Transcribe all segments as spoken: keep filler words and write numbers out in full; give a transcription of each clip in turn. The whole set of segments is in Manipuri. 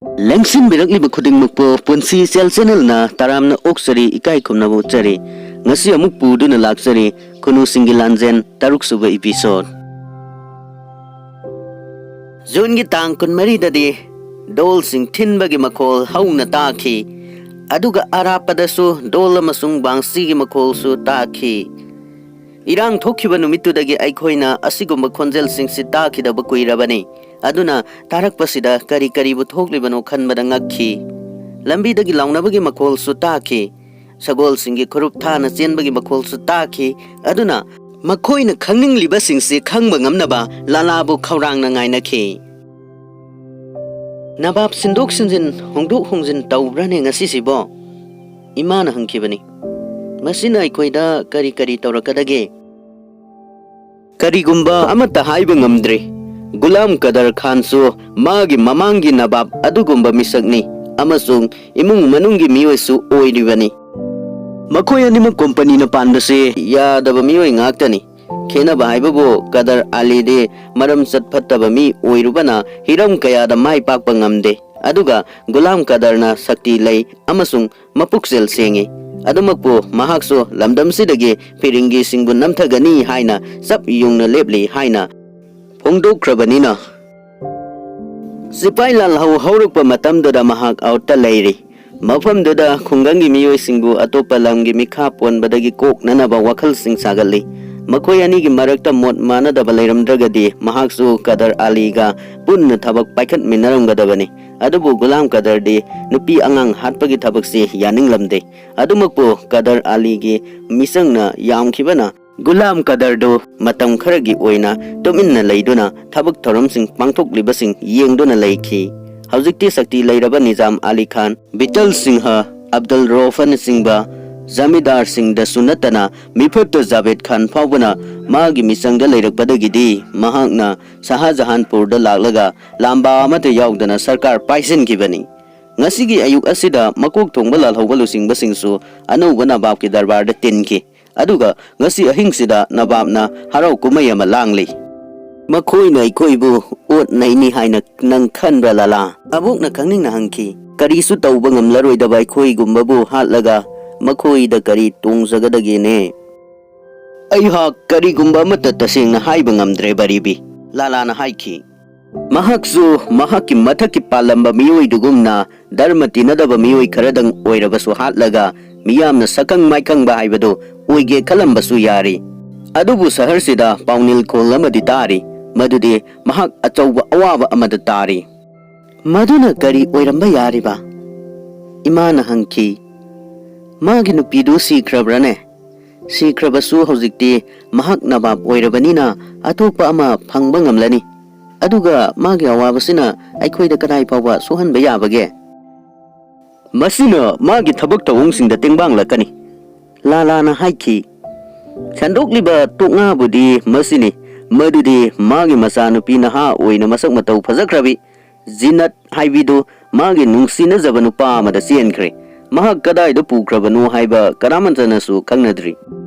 ꯂꯦꯡꯁꯤꯟꯕꯤꯔꯛꯂꯤꯕ ꯈꯨꯗꯤꯡꯃꯛꯄꯨ ꯄꯨꯟꯁꯤ ꯏꯆꯦꯜ ꯆꯦꯅꯦꯜꯅ ꯇꯔꯥꯝꯅ ꯑꯣꯛꯆꯔꯤ, ꯏꯀꯥꯏ ꯈꯨꯝꯅꯕ ꯎꯠꯆꯔꯤ꯫ ꯉꯁꯤ ꯑꯃꯨꯛ ꯄꯨꯗꯨꯅ ꯂꯥꯛꯆꯔꯤ ꯈꯨꯅꯨꯁꯤꯡꯒꯤ ꯂꯥꯟꯖꯦꯟ ꯇꯔꯨꯛ ꯁꯨꯕ ꯏꯄꯤꯁꯣꯗ꯫ ꯖꯨꯟꯒꯤ ꯇꯥꯡ ꯀꯨꯟꯃꯔꯤꯗꯗꯤ ꯗꯣꯜꯁꯤꯡ ꯊꯤꯟꯕꯒꯤ ꯃꯈꯣꯜ ꯍꯧꯅ ꯇꯥꯈꯤ, ꯑꯗꯨꯒ ꯑꯔꯥꯞꯄꯗꯁꯨ ꯗꯣꯜ ꯑꯃꯁꯨꯡ ꯕꯥꯡꯁꯤꯒꯤ ꯃꯈꯣꯜꯁꯨ ꯇꯥꯈꯤ꯫ ꯏꯔꯥꯡ ꯊꯣꯛꯈꯤꯕ ꯅꯨꯃꯤꯠꯇꯨꯗꯒꯤ ꯑꯩꯈꯣꯏꯅ ꯑꯁꯤꯒꯨꯝꯕ ꯈꯣꯟꯖꯦꯜꯁꯤꯡꯁꯤ ꯇꯥꯈꯤꯗꯕ ꯀꯨꯏꯔꯕꯅꯤ꯫ ꯑꯗꯨꯅ ꯇꯥꯔꯛꯄꯁꯤꯗ ꯀꯔꯤ ꯀꯔꯤꯕꯨ ꯊꯣꯛꯂꯤꯕꯅꯣ ꯈꯟꯕꯗ ꯉꯛꯈꯤ꯫ ꯂꯝꯕꯤꯗꯒꯤ ꯂꯥꯎꯅꯕꯒꯤ ꯃꯈꯣꯜꯁꯨ ꯇꯥꯈꯤ꯫ ꯁꯒꯣꯜꯁꯤꯡꯒꯤ ꯈꯨꯔꯨꯞ ꯊꯥꯅ ꯆꯦꯟꯕꯒꯤ ꯃꯈꯣꯜꯁꯨ ꯇꯥꯈꯤ꯫ ꯑꯗꯨꯅ ꯃꯈꯣꯏꯅ ꯈꯪꯅꯤꯡꯂꯤꯕꯁꯤꯡꯁꯤ ꯈꯪꯕ ꯉꯝꯅꯕ ꯂꯥꯂꯥꯕꯨ ꯈꯧꯔꯥꯡꯅ ꯉꯥꯏꯅꯈꯤ꯫ "ꯅꯕꯥꯕ ꯁꯤꯟꯗꯣꯛ ꯁꯤꯟꯖꯤꯟ, ꯍꯣꯡꯗꯣꯛ ꯍꯣꯡꯖꯤꯟ ꯇꯧꯕ꯭ꯔꯥꯅꯦ ꯉꯁꯤꯁꯤꯕꯣ?" ꯏꯃꯥꯅ ꯍꯪꯈꯤꯕꯅꯤ꯫ "ꯃꯁꯤꯅ ꯑꯩꯈꯣꯏꯗ ꯀꯔꯤ ꯀꯔꯤ ꯇꯧꯔꯛꯀꯗꯒꯦ?" "ꯀꯔꯤꯒꯨꯝꯕ ꯑꯃꯠꯇ ꯍꯥꯏꯕ ꯉꯝꯗ꯭ꯔꯤ꯫ ꯒꯨꯂꯥꯝ ꯀꯗꯔ ꯈꯥꯟꯁꯨ ꯃꯥꯒꯤ ꯃꯃꯥꯡꯒꯤ ꯅꯕꯥꯕ ꯑꯗꯨꯒꯨꯝꯕ ꯃꯤꯁꯛꯅꯤ, ꯑꯃꯁꯨꯡ ꯏꯃꯨꯡ ꯃꯅꯨꯡꯒꯤ ꯃꯤꯑꯣꯏꯁꯨ ꯑꯣꯏꯔꯤꯕꯅꯤ꯫ ꯃꯈꯣꯏ ꯑꯅꯤꯃꯛ ꯀꯣꯝꯄꯅꯤꯅ ꯄꯥꯟꯕꯁꯦ ꯌꯥꯗꯕ ꯃꯤꯑꯣꯏ ꯉꯥꯛꯇꯅꯤ꯫ ꯈꯦꯅꯕ ꯍꯥꯏꯕꯕꯨ ꯀꯗꯔ ꯑꯂꯤꯗꯤ ꯃꯔꯝ ꯆꯠ ꯐꯠꯇꯕ ꯃꯤ ꯑꯣꯏꯔꯨꯕꯅ ꯍꯤꯔꯝ ꯀꯌꯥꯗ ꯃꯥꯏ ꯄꯥꯛꯄ ꯉꯝꯗꯦ, ꯑꯗꯨꯒ ꯒꯨꯂꯥꯝ ꯀꯗꯔꯅ ꯁꯛꯇꯤ ꯂꯩ ꯑꯃꯁꯨꯡ ꯃꯄꯨꯛꯆꯦꯜ ꯁꯦꯡꯉꯤ꯫ ꯑꯗꯨꯃꯛꯄꯨ ꯃꯍꯥꯛꯁꯨ ꯂꯝꯗꯝꯁꯤꯗꯒꯤ ꯐꯤꯔꯤꯡꯒꯤꯁꯤꯡꯕꯨ ꯅꯝꯊꯒꯅꯤ ꯍꯥꯏꯅ ꯆꯞ ꯌꯨꯡꯅ ꯂꯦꯞꯂꯤ ꯍꯥꯏꯅ ꯐꯣꯡꯗꯣꯛꯈ꯭ꯔꯕꯅꯤꯅ, ꯁꯤꯄꯥꯏ ꯂꯥꯜꯍꯧ ꯍꯧꯔꯛꯄ ꯃꯇꯝꯗꯨꯗ ꯃꯍꯥꯛ ꯑꯥꯎꯠꯇ ꯂꯩꯔꯤ꯫ ꯃꯐꯝꯗꯨꯗ ꯈꯨꯡꯒꯪꯒꯤ ꯃꯤꯑꯣꯏꯁꯤꯡꯕꯨ ꯑꯇꯣꯞꯄ ꯂꯝꯒꯤ ꯃꯤꯈꯥ ꯄꯣꯟꯕꯗꯒꯤ ꯀꯣꯛꯅꯅꯕ ꯋꯥꯈꯜꯁꯤꯡ ꯁꯥꯒꯠꯂꯤ꯫ ꯃꯈꯣꯏ ꯑꯅꯤꯒꯤ ꯃꯔꯛꯇ ꯃꯣꯠ ꯃꯥꯟꯅꯗꯕ ꯂꯩꯔꯝꯗ꯭ꯔꯒꯗꯤ ꯃꯍꯥꯛꯁꯨ ꯀꯗꯔ ꯑꯂꯤꯒ ꯄꯨꯟꯅ ꯊꯕꯛ ꯄꯥꯏꯈꯠꯃꯤꯟꯅꯔꯝꯒꯗꯕꯅꯤ꯫ ꯑꯗꯨꯕꯨ ꯒꯨꯂꯥꯝ ꯀꯗꯔꯗꯤ ꯅꯨꯄꯤ ꯑꯉꯥꯡ ꯍꯥꯠꯄꯒꯤ ꯊꯕꯛꯁꯤ ꯌꯥꯅꯤꯡꯂꯝꯗꯦ꯫ ꯑꯗꯨꯃꯛꯄꯨ ꯀꯗꯔ ꯑꯂꯤꯒꯤ ꯃꯤꯆꯪꯅ ꯌꯥꯝꯈꯤꯕꯅ ꯒꯨꯂꯥꯝ ꯀꯗꯔꯗꯨ ꯃꯇꯝ ꯈꯔꯒꯤ ꯑꯣꯏꯅ ꯇꯨꯃꯤꯟꯅ ꯂꯩꯗꯨꯅ ꯊꯕꯛ ꯊꯧꯔꯝꯁꯤꯡ ꯄꯥꯡꯊꯣꯛꯂꯤꯕꯁꯤꯡ ꯌꯦꯡꯗꯨꯅ ꯂꯩꯈꯤ꯫ ꯍꯧꯖꯤꯛꯇꯤ ꯁꯛꯇꯤ ꯂꯩꯔꯕ ꯅꯤꯖꯥꯝ ꯑꯂꯤ ꯈꯥꯟ, ꯕꯤꯇꯜ ꯁꯤꯡꯍ, ꯑꯕꯗꯨꯜ ꯔꯣꯐꯅꯆꯤꯡꯕ ꯖꯃꯤꯗꯥꯔꯁꯤꯡꯗꯁꯨ ꯅꯠꯇꯅ ꯃꯤꯐꯠꯇ ꯖꯥꯕꯦꯗ ꯈꯥꯟ ꯐꯥꯎꯕꯅ ꯃꯥꯒꯤ ꯃꯤꯆꯪꯗ ꯂꯩꯔꯛꯄꯗꯒꯤꯗꯤ ꯃꯍꯥꯛꯅ ꯁꯍꯥꯖꯍꯥꯟꯄꯨꯔꯗ ꯂꯥꯛꯂꯒ ꯂꯥꯝꯕꯥ ꯑꯃꯠꯇ ꯌꯥꯎꯗꯅ ꯁꯔꯀꯥꯔ ꯄꯥꯏꯁꯤꯟꯈꯤꯕꯅꯤ꯫ ꯉꯁꯤꯒꯤ ꯑꯌꯨꯛ ꯑꯁꯤꯗ ꯃꯀꯣꯛ ꯊꯣꯡꯕ ꯂꯥꯜꯍꯧꯕ ꯂꯨꯆꯤꯡꯕꯁꯤꯡꯁꯨ ꯑꯅꯧꯕ ꯅꯕꯥꯕꯀꯤ ꯗꯔꯕꯥꯔꯗ ꯇꯤꯟꯈꯤ꯫ ꯑꯗꯨꯒ ꯉꯁꯤ ꯑꯍꯤꯡꯁꯤꯗ ꯅꯕꯥꯕꯅ ꯍꯔꯥꯎ ꯀꯨꯝꯍꯩ ꯑꯃ ꯂꯥꯡꯂꯤ꯫ "ꯃꯈꯣꯏꯅ ꯑꯩꯈꯣꯏꯕꯨ ꯑꯣꯠ ꯅꯩꯅꯤ ꯍꯥꯏꯅ ꯅꯪ ꯈꯟꯕ꯭ꯔꯥ, ꯂꯥꯂꯥ?" ꯑꯕꯣꯛꯅ ꯈꯪꯅꯤꯡꯅ ꯍꯪꯈꯤ꯫ "ꯀꯔꯤꯁꯨ ꯇꯧꯕ ꯉꯝꯂꯔꯣꯏꯗꯕ ꯑꯩꯈꯣꯏꯒꯨꯝꯕꯕꯨ ꯍꯥꯠꯂꯒ ꯃꯈꯣꯏꯗ ꯀꯔꯤ ꯇꯣꯡꯖꯒꯗꯒꯦꯅꯦ?" "ꯑꯩꯍꯥꯛ ꯀꯔꯤꯒꯨꯝꯕ ꯑꯃꯠꯇ ꯇꯁꯦꯡꯅ ꯍꯥꯏꯕ ꯉꯝꯗ꯭ꯔꯦ, ꯕꯔꯤꯕꯤ," ꯂꯥꯂꯥꯅ ꯍꯥꯏꯈꯤ꯫ ꯃꯍꯥꯛꯁꯨ ꯃꯍꯥꯛꯀꯤ ꯃꯊꯛꯀꯤ ꯄꯥꯜꯂꯝꯕ ꯃꯤꯑꯣꯏꯗꯨꯒꯨꯝꯅ ꯙꯔꯃ ꯇꯤꯟꯅꯗꯕ ꯃꯤꯑꯣꯏ ꯈꯔꯗꯪ ꯑꯣꯏꯔꯕꯁꯨ ꯍꯥꯠꯂꯒ ꯃꯤꯌꯥꯝꯅ ꯁꯛꯈꯪ ꯃꯥꯏꯈꯪꯕ ꯍꯥꯏꯕꯗꯨ ꯑꯣꯏꯒꯦ ꯈꯜꯂꯝꯕꯁꯨ ꯌꯥꯔꯤ꯫ ꯑꯗꯨꯕꯨ ꯁꯍꯔꯁꯤꯗ ꯄꯥꯎꯅꯤꯜ ꯈꯣꯜ ꯑꯃꯗꯤ ꯇꯥꯔꯤ, ꯃꯗꯨꯗꯤ ꯃꯍꯥꯛ ꯑꯆꯧꯕ ꯑꯋꯥꯕ ꯑꯃꯗ ꯇꯥꯔꯤ꯫ "ꯃꯗꯨꯅ ꯀꯔꯤ ꯑꯣꯏꯔꯝꯕ ꯌꯥꯔꯤꯕ?" ꯏꯃꯥꯅ ꯍꯪꯈꯤ꯫ "ꯃꯥꯒꯤ ꯅꯨꯄꯤꯗꯨ ꯁꯤꯈ꯭ꯔꯕ꯭ꯔꯥꯅꯦ? ꯁꯤꯈ꯭ꯔꯕꯁꯨ ꯍꯧꯖꯤꯛꯇꯤ ꯃꯍꯥꯛ ꯅꯕꯥꯕ ꯑꯣꯏꯔꯕꯅꯤꯅ ꯑꯇꯣꯞꯄ ꯑꯃ ꯐꯪꯕ ꯉꯝꯂꯅꯤ꯫ ꯑꯗꯨꯒ ꯃꯥꯒꯤ ꯑꯋꯥꯕꯁꯤꯅ ꯑꯩꯈꯣꯏꯗ ꯀꯗꯥꯏ ꯐꯥꯎꯕ ꯁꯣꯛꯍꯟꯕ ꯌꯥꯕꯒꯦ?" "ꯃꯁꯤꯅ ꯃꯥꯒꯤ ꯊꯕꯛ ꯊꯧꯑꯣꯡꯁꯤꯡꯗ ꯇꯦꯡꯕꯥꯡꯂꯛꯀꯅꯤ," ꯂꯥꯂꯥꯅ ꯍꯥꯏꯈꯤ꯫ "ꯁꯟꯗꯣꯛꯂꯤꯕ ꯇꯣꯛꯉꯥꯕꯨꯗꯤ ꯃꯁꯤꯅꯤ, ꯃꯗꯨꯗꯤ ꯃꯥꯒꯤ ꯃꯆꯥꯅꯨꯄꯤ ꯅꯍꯥ ꯑꯣꯏꯅ ꯃꯁꯛ ꯃꯇꯧ ꯐꯖꯈ꯭ꯔꯕꯤ ꯖꯤꯅꯠ ꯍꯥꯏꯕꯤꯗꯨ ꯃꯥꯒꯤ ꯅꯨꯡꯁꯤꯅꯖꯕ ꯅꯨꯄꯥ ꯑꯃꯗ ꯆꯦꯟꯈ꯭ꯔꯦ꯫ ꯃꯍꯥꯛ ꯀꯗꯥꯏꯗ ꯄꯨꯈ꯭ꯔꯕꯅꯣ ꯍꯥꯏꯕ ꯀꯅꯥꯃꯠꯇꯅꯁꯨ ꯈꯪꯅꯗ꯭ꯔꯤ꯫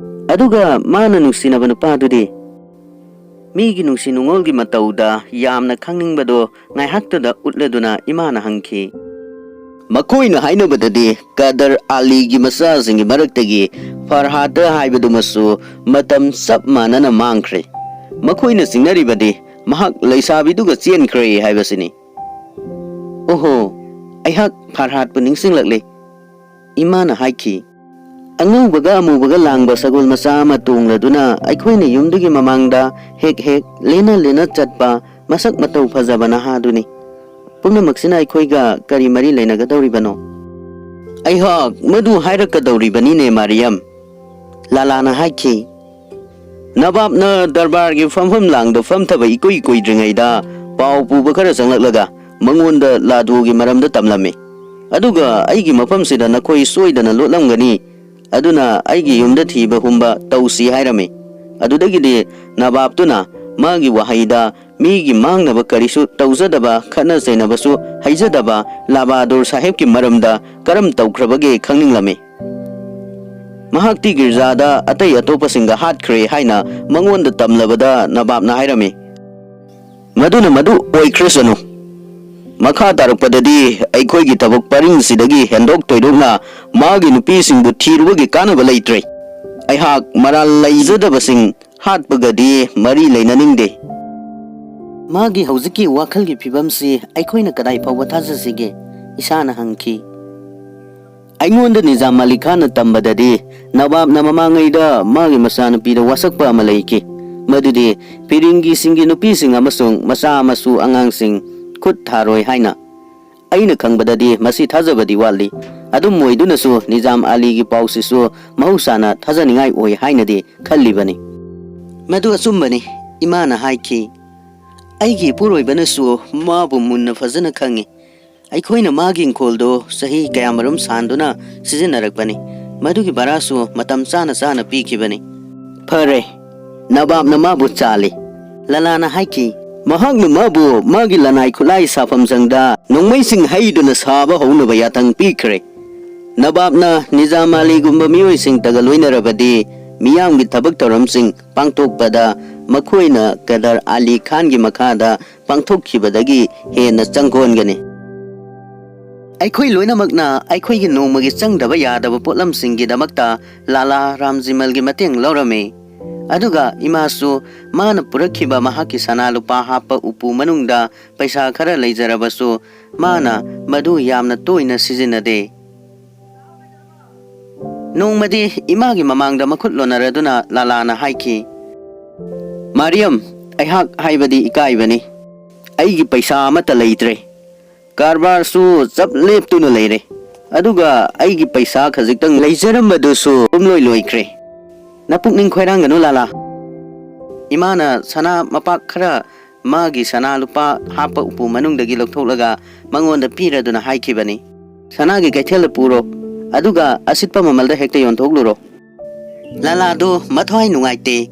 ꯑꯗꯨꯒ ꯃꯥꯅ ꯅꯨꯡꯁꯤꯅꯕ ꯅꯨꯄꯥꯗꯨꯗꯤ?" ꯃꯤꯒꯤ ꯅꯨꯡꯁꯤ ꯅꯨꯡꯉꯣꯜꯒꯤ ꯃꯇꯧꯗ ꯌꯥꯝꯅ ꯈꯪꯅꯤꯡꯕꯗꯣ ꯉꯥꯏꯍꯥꯛꯇꯗ ꯎꯠꯂꯗꯨꯅ ꯏꯃꯥꯅ ꯍꯪꯈꯤ꯫ "ꯃꯈꯣꯏꯅ ꯍꯥꯏꯅꯕꯗꯗꯤ ꯀꯗꯔ ꯑꯥꯂꯤꯒꯤ ꯃꯆꯥꯁꯤꯡꯒꯤ ꯃꯔꯛꯇꯒꯤ ꯐꯔꯍꯥꯗ ꯍꯥꯏꯕꯗꯨꯃꯁꯨ ꯃꯇꯝ ꯆꯞ ꯃꯥꯟꯅꯅ ꯃꯥꯡꯈ꯭ꯔꯦ꯫ ꯃꯈꯣꯏꯅ ꯆꯤꯡꯅꯔꯤꯕꯗꯤ ꯃꯍꯥꯛ ꯂꯩꯁꯥꯕꯤꯗꯨꯒ ꯆꯦꯟꯈ꯭ꯔꯦ ꯍꯥꯏꯕꯁꯤꯅꯤ꯫" "ꯑꯣꯍꯣ, ꯑꯩꯍꯥꯛ ꯐꯔꯍꯥꯗꯄꯨ ꯅꯤꯡꯁꯤꯡꯂꯛꯂꯦ," ꯏꯃꯥꯅ ꯍꯥꯏꯈꯤ꯫ "ꯑꯉꯧꯕꯒ ꯑꯃꯨꯕꯒ ꯂꯥꯡꯕ ꯁꯒꯣꯜ ꯃꯆꯥ ꯑꯃ ꯇꯣꯡꯂꯗꯨꯅ ꯑꯩꯈꯣꯏꯅ ꯌꯨꯝꯗꯨꯒꯤ ꯃꯃꯥꯡꯗ ꯍꯦꯛ ꯍꯦꯛ ꯂꯦꯟꯅ ꯂꯦꯟꯅ ꯆꯠꯄ ꯃꯁꯛ ꯃꯇꯧ ꯐꯖꯕ ꯅꯍꯥꯗꯨꯅꯤ꯫ ꯄꯨꯝꯅꯃꯛꯁꯤꯅ ꯑꯩꯈꯣꯏꯒ ꯀꯔꯤ ꯃꯔꯤ ꯂꯩꯅꯒꯗꯧꯔꯤꯕꯅꯣ?" "ꯑꯩꯍꯥꯛ ꯃꯗꯨ ꯍꯥꯏꯔꯛꯀꯗꯧꯔꯤꯕꯅꯤꯅꯦ, ꯃꯥꯔꯤꯌꯝ," ꯂꯥꯂꯥꯅ ꯍꯥꯏꯈꯤ꯫ "ꯅꯕꯥꯞꯅ ꯗꯔꯕꯥꯔꯒꯤ ꯐꯝꯐꯝ ꯂꯥꯡꯗ ꯐꯝꯊꯕ ꯏꯀꯨꯏ ꯀꯨꯏꯗ꯭ꯔꯤꯉꯩꯗ ꯄꯥꯎ ꯄꯨꯕ ꯈꯔ ꯆꯪꯂꯛꯂꯒ ꯃꯉꯣꯟꯗ ꯂꯥꯗꯨꯒꯤ ꯃꯔꯝꯗ ꯇꯝꯂꯝꯃꯤ꯫ ꯑꯗꯨꯒ ꯑꯩꯒꯤ ꯃꯐꯝꯁꯤꯗ ꯅꯈꯣꯏ ꯁꯣꯏꯗꯅ ꯂꯣꯠꯂꯝꯒꯅꯤ, ꯑꯗꯨꯅ ꯑꯩꯒꯤ ꯌꯨꯝꯗ ꯊꯤꯕ ꯍꯨꯝꯕ ꯇꯧꯁꯤ ꯍꯥꯏꯔꯝꯃꯤ꯫ ꯑꯗꯨꯗꯒꯤꯗꯤ ꯅꯕꯥꯞꯇꯨꯅ ꯃꯥꯒꯤ ꯋꯥꯍꯩꯗ ꯃꯤꯒꯤ ꯃꯥꯡꯅꯕ ꯀꯔꯤꯁꯨ ꯇꯧꯖꯗꯕ, ꯈꯠꯅ ꯆꯩꯅꯕꯁꯨ ꯍꯩꯖꯗꯕ ꯂꯥꯕꯥꯗꯨꯔ ꯁꯥꯍꯦꯕꯀꯤ ꯃꯔꯝꯗ ꯀꯔꯝ ꯇꯧꯈ꯭ꯔꯕꯒꯦ ꯈꯪꯅꯤꯡꯂꯝꯃꯤ꯫ ꯃꯍꯥꯛꯇꯤ ꯒꯤꯔꯖꯥꯗ ꯑꯇꯩ ꯑꯇꯣꯞꯄꯁꯤꯡꯒ ꯍꯥꯠꯈ꯭ꯔꯦ ꯍꯥꯏꯅ ꯃꯉꯣꯟꯗ ꯇꯝꯂꯕꯗ ꯅꯕꯥꯞꯅ ꯍꯥꯏꯔꯝꯃꯤ꯫ ꯃꯗꯨꯅ ꯃꯗꯨ ꯑꯣꯏꯈ꯭ꯔꯁꯅꯨ꯫ ꯃꯈꯥ ꯇꯥꯔꯛꯄꯗꯗꯤ ꯑꯩꯈꯣꯏꯒꯤ ꯊꯕꯛ ꯄꯔꯤꯡꯁꯤꯗꯒꯤ ꯍꯦꯟꯗꯣꯛ ꯊꯣꯏꯗꯣꯛꯅ ꯃꯥꯒꯤ ꯅꯨꯄꯤꯁꯤꯡꯕꯨ ꯊꯤꯔꯨꯕꯒꯤ ꯀꯥꯟꯅꯕ ꯂꯩꯇ꯭ꯔꯦ꯫ ꯑꯩꯍꯥꯛ ꯃꯔꯥꯜ ꯂꯩꯖꯗꯕꯁꯤꯡ ꯍꯥꯠꯄꯒꯗꯤ ꯃꯔꯤ ꯂꯩꯅꯅꯤꯡꯗꯦ꯫ ꯃꯥꯒꯤ ꯍꯧꯖꯤꯛꯀꯤ ꯋꯥꯈꯜꯒꯤ ꯐꯤꯕꯝꯁꯤ ꯑꯩꯈꯣꯏꯅ ꯀꯗꯥꯏ ꯐꯥꯎꯕ ꯊꯥꯖꯁꯤꯒꯦ? ꯏꯁꯥꯅ ꯍꯪꯈꯤ꯫ ꯑꯩꯉꯣꯟꯗ ꯅꯤꯖꯥꯝ ꯑꯂꯤ ꯈꯥꯟꯅ ꯇꯝꯕꯗꯗꯤ, ꯅꯋꯥꯕꯅ ꯃꯃꯥꯡꯉꯩꯗ ꯃꯥꯒꯤ ꯃꯆꯥꯅꯨꯄꯤꯗ ꯋꯥꯁꯛꯄ ꯑꯃ ꯂꯩꯈꯤ, ꯃꯗꯨꯗꯤ ꯐꯤꯔꯤꯡꯒꯤꯁꯤꯡꯒꯤ ꯅꯨꯄꯤꯁꯤꯡ ꯑꯃꯁꯨꯡ ꯃꯆꯥ ꯃꯁꯨ ꯑꯉꯥꯡꯁꯤꯡ ꯈꯨꯠ ꯊꯥꯔꯣꯏ ꯍꯥꯏꯅ꯫ ꯑꯩꯅ ꯈꯪꯕꯗꯗꯤ ꯃꯁꯤ ꯊꯥꯖꯕꯗꯤ ꯋꯥꯠꯂꯤ꯫ ꯑꯗꯨꯝ ꯑꯣꯏꯗꯨꯅꯁꯨ ꯅꯤꯖꯥꯝ ꯑꯂꯤꯒꯤ ꯄꯥꯎꯁꯤꯁꯨ ꯃꯍꯧꯁꯥꯅ ꯊꯥꯖꯅꯤꯡꯉꯥꯏ ꯑꯣꯏ ꯍꯥꯏꯅꯗꯤ ꯈꯜꯂꯤꯕꯅꯤ꯫ ꯃꯗꯨ ꯑꯆꯨꯝꯕꯅꯤ, ꯏꯃꯥꯅ ꯍꯥꯏꯈꯤ꯫ ꯑꯩꯒꯤ ꯏꯄꯨꯔꯣꯏꯕꯅꯁꯨ ꯃꯥꯕꯨ ꯃꯨꯟꯅ ꯐꯖꯅ ꯈꯪꯏ꯫ ꯑꯩꯈꯣꯏꯅ ꯃꯥꯒꯤ ꯏꯪꯈꯣꯜꯗꯨ ꯆꯍꯤ ꯀꯌꯥꯃꯔꯨꯝ ꯁꯥꯟꯗꯨꯅ ꯁꯤꯖꯤꯟꯅꯔꯛꯄꯅꯤ꯫ ꯃꯗꯨꯒꯤ ꯚꯔꯥꯁꯨ ꯃꯇꯝ ꯆꯥꯅ ꯆꯥꯅ ꯄꯤꯈꯤꯕꯅꯤ꯫ ꯐꯔꯦ, ꯅꯕꯥꯞꯅ ꯃꯥꯕꯨ ꯆꯥꯜꯂꯤ꯫ ꯂꯂꯥꯅ ꯍꯥꯏꯈꯤ꯫ ꯃꯍꯥꯛꯅ ꯃꯥꯕꯨ ꯃꯥꯒꯤ ꯂꯅꯥꯏ ꯈꯨꯠꯂꯥꯏ ꯁꯥꯐꯝꯁꯪꯗ ꯅꯣꯡꯃꯩꯁꯤꯡ ꯍꯩꯗꯨꯅ ꯁꯥꯕ ꯍꯧꯅꯕ ꯌꯥꯊꯪ ꯄꯤꯈ꯭ꯔꯦ꯫ ꯅꯕꯥꯞꯅ ꯅꯤꯖꯥꯝ ꯑꯂꯤꯒꯨꯝꯕ ꯃꯤꯑꯣꯏꯁꯤꯡ ꯇꯒ ꯂꯣꯏꯅꯔꯕꯗꯤ ꯃꯤꯌꯥꯝꯒꯤ ꯊꯕꯛ ꯊꯧꯔꯝꯁꯤꯡ ꯄꯥꯡꯊꯣꯛꯄꯗ ꯃꯈꯣꯏꯅ ꯀꯗꯔ ꯑꯂꯤ ꯈꯥꯟꯒꯤ ꯃꯈꯥꯗ ꯄꯥꯡꯊꯣꯛꯈꯤꯕꯗꯒꯤ ꯍꯦꯟꯅ ꯆꯪꯒꯣꯟꯒꯅꯤ꯫ ꯑꯩꯈꯣꯏ ꯂꯣꯏꯅꯃꯛꯅ ꯑꯩꯈꯣꯏꯒꯤ ꯅꯣꯡꯃꯒꯤ ꯆꯪꯗꯕ ꯌꯥꯗꯕ ꯄꯣꯠꯂꯝꯁꯤꯡꯒꯤꯗꯃꯛꯇ ꯂꯥꯂꯥ ꯔꯥꯝꯖꯤꯃꯜꯒꯤ ꯃꯇꯦꯡ ꯂꯧꯔꯝꯃꯤ꯫ ꯑꯗꯨꯒ ꯏꯃꯥꯁꯨ ꯃꯥꯅ ꯄꯨꯔꯛꯈꯤꯕ ꯃꯍꯥꯛꯀꯤ ꯁꯅꯥ ꯂꯨꯄꯥ ꯍꯥꯞꯄ ꯎꯄꯨ ꯃꯅꯨꯡꯗ ꯄꯩꯁꯥ ꯈꯔ ꯂꯩꯖꯔꯕꯁꯨ, ꯃꯥꯅ ꯃꯗꯨ ꯌꯥꯝꯅ ꯇꯣꯏꯅ ꯁꯤꯖꯤꯟꯅꯗꯦ꯫ ꯅꯣꯡꯃꯗꯤ ꯏꯃꯥꯒꯤ ꯃꯃꯥꯡꯗ ꯃꯈꯨꯠ ꯂꯣꯟꯅꯔꯗꯨꯅ ꯂꯥꯂꯥꯅ ꯍꯥꯏꯈꯤ, "ꯃꯥꯔꯤꯌꯝ, ꯑꯩꯍꯥꯛ ꯍꯥꯏꯕꯗꯤ ꯏꯀꯥꯏꯕꯅꯤ꯫ ꯑꯩꯒꯤ ꯄꯩꯁꯥ ꯑꯃꯠꯇ ꯂꯩꯇ꯭ꯔꯦ꯫ ꯀꯔꯕꯥꯔꯁꯨ ꯆꯞ ꯂꯦꯞꯇꯨꯅ ꯂꯩꯔꯦ꯫ ꯑꯗꯨꯒ ꯑꯩꯒꯤ ꯄꯩꯁꯥ ꯈꯖꯤꯛꯇꯪ ꯂꯩꯖꯔꯝꯕꯗꯨꯁꯨ ꯄꯨꯝꯂꯣꯏ ꯂꯣꯏꯈ꯭ꯔꯦ꯫ ꯅꯄꯨꯛꯅꯤꯡ ꯈꯣꯏꯔꯥꯡꯒꯅꯨ, ꯂꯥꯂꯥ꯫" ꯏꯃꯥꯅ ꯁꯅꯥ ꯃꯄꯥꯛ ꯈꯔ ꯃꯥꯒꯤ ꯁꯅꯥ ꯂꯨꯄꯥ ꯍꯥꯞꯄ ꯎꯄꯨ ꯃꯅꯨꯡꯗꯒꯤ ꯂꯧꯊꯣꯛꯂꯒ ꯃꯉꯣꯟꯗ ꯄꯤꯔꯗꯨꯅ ꯍꯥꯏꯈꯤꯕꯅꯤ, "ꯁꯅꯥꯒꯤ ꯀꯩꯊꯦꯜꯗ ꯄꯨꯔꯣ, ꯑꯗꯨꯒ ꯑꯁꯤꯠꯄ ꯃꯃꯜꯗ ꯍꯦꯛꯇ ꯌꯣꯟꯊꯣꯛꯂꯨꯔꯣ꯫" ꯂꯥꯂꯥꯗꯨ ꯃꯊ꯭ꯋꯥꯏ ꯅꯨꯡꯉꯥꯏꯇꯦ꯫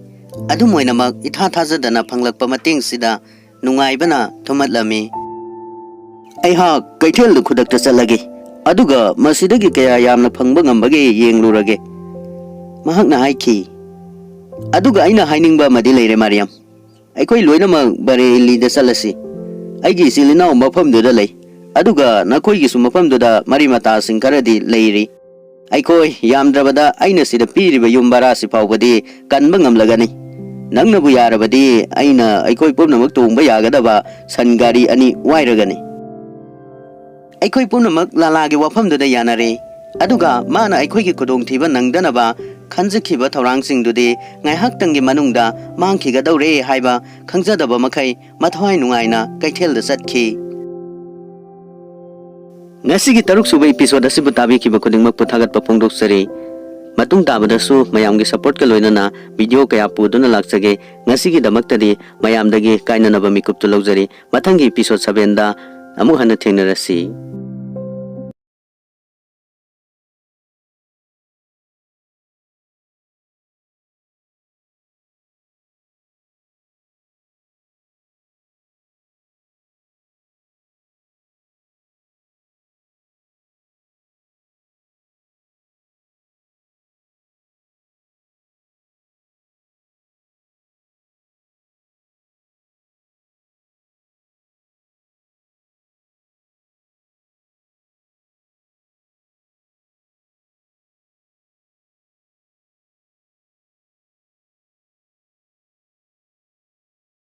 ꯑꯗꯨꯝ ꯑꯣꯏꯅꯃꯛ, ꯏꯊꯥ ꯊꯥꯖꯗꯅ ꯐꯪꯂꯛꯄ ꯃꯇꯦꯡꯁꯤꯗ ꯅꯨꯡꯉꯥꯏꯕꯅ ꯊꯨꯝꯍꯠꯂꯝꯃꯤ꯫ "ꯑꯩꯍꯥꯛ ꯀꯩꯊꯦꯜꯗ ꯈꯨꯗꯛꯇ ꯆꯠꯂꯒꯦ, ꯑꯗꯨꯒ ꯃꯁꯤꯗꯒꯤ ꯀꯌꯥ ꯌꯥꯝꯅ ꯐꯪꯕ ꯉꯝꯕꯒꯦ ꯌꯦꯡꯂꯨꯔꯒꯦ," ꯃꯍꯥꯛꯅ ꯍꯥꯏꯈꯤ꯫ "ꯑꯗꯨꯒ ꯑꯩꯅ ꯍꯥꯏꯅꯤꯡꯕ ꯑꯃꯗꯤ ꯂꯩꯔꯦ, ꯃꯥꯔꯤꯌꯝ꯫ ꯑꯩꯈꯣꯏ ꯂꯣꯏꯅꯃꯛ ꯕꯔꯦꯂꯤꯗ ꯆꯠꯂꯁꯤ꯫ ꯑꯩꯒꯤ ꯏꯆꯤꯜ ꯏꯅꯥꯎ ꯃꯐꯝꯗꯨꯗ ꯂꯩ, ꯑꯗꯨꯒ ꯅꯈꯣꯏꯒꯤꯁꯨ ꯃꯐꯝꯗꯨꯗ ꯃꯔꯤ ꯃꯇꯥꯁꯤꯡ ꯈꯔꯗꯤ ꯂꯩꯔꯤ꯫ ꯑꯩꯈꯣꯏ ꯌꯥꯝꯗ꯭ꯔꯕꯗ ꯑꯩꯅ ꯁꯤꯗ ꯄꯤꯔꯤꯕ ꯌꯨꯝ ꯚꯔꯥꯁꯤ ꯐꯥꯎꯕꯗꯤ ꯀꯟꯕ ꯉꯝꯂꯒꯅꯤ꯫ ꯅꯪꯅꯕꯨ ꯌꯥꯔꯕꯗꯤ ꯑꯩꯅ ꯑꯩꯈꯣꯏ ꯄꯨꯝꯅꯃꯛ ꯇꯣꯡꯕ ꯌꯥꯒꯗꯕ ꯁꯟ ꯒꯥꯔꯤ ꯑꯅꯤ ꯋꯥꯏꯔꯒꯅꯤ꯫ ꯑꯩꯈꯣꯏ ꯄꯨꯝꯅꯃꯛ ꯂꯥꯂꯥꯒꯤ ꯋꯥꯐꯝꯗꯨꯗ ꯌꯥꯅꯔꯦ, ꯑꯗꯨꯒ ꯃꯥꯅ ꯑꯩꯈꯣꯏꯒꯤ ꯈꯨꯗꯣꯡꯊꯤꯕ ꯅꯪꯗꯅꯕ ꯈꯟꯖꯈꯤꯕ ꯊꯧꯔꯥꯡꯁꯤꯡꯗꯨꯗꯤ ꯉꯥꯏꯍꯥꯛꯇꯪꯒꯤ ꯃꯅꯨꯡꯗ ꯃꯥꯡꯈꯤꯒꯗꯧꯔꯦ ꯍꯥꯏꯕ ꯈꯪꯖꯗꯕ ꯃꯈꯩ ꯃꯊ꯭ꯋꯥꯏ ꯅꯨꯡꯉꯥꯏꯅ ꯀꯩꯊꯦꯜꯗ ꯆꯠꯈꯤ꯫ ꯉꯁꯤꯒꯤ ꯇꯔꯨꯛ ꯁꯨꯕ episode ꯑꯁꯤꯕꯨ ꯇꯥꯕꯤꯈꯤꯕ ꯈꯨꯗꯤꯡꯃꯛꯄꯨ ꯊꯥꯒꯠꯄ ꯐꯣꯡꯗꯣꯛꯆꯔꯤ꯫ ꯃꯇꯨꯡ ꯇꯥꯕꯗꯁꯨ ꯃꯌꯥꯝꯒꯤ supportꯀ ꯂꯣꯏꯅꯅ video ꯀꯌꯥ ꯄꯨꯗꯨꯅ ꯂꯥꯛꯆꯒꯦ꯫ ꯉꯁꯤꯒꯤꯗꯃꯛꯇꯗꯤ ꯃꯌꯥꯝꯗꯒꯤ ꯀꯥꯏꯅꯅꯕ ꯃꯤꯀꯨꯞꯇꯨ ꯂꯧꯖꯔꯤ꯫ ꯃꯊꯪꯒꯤ episode sevenꯗ ꯑꯃꯨꯛ ꯍꯟꯅ ꯊꯦꯡꯅꯔꯁꯤ꯫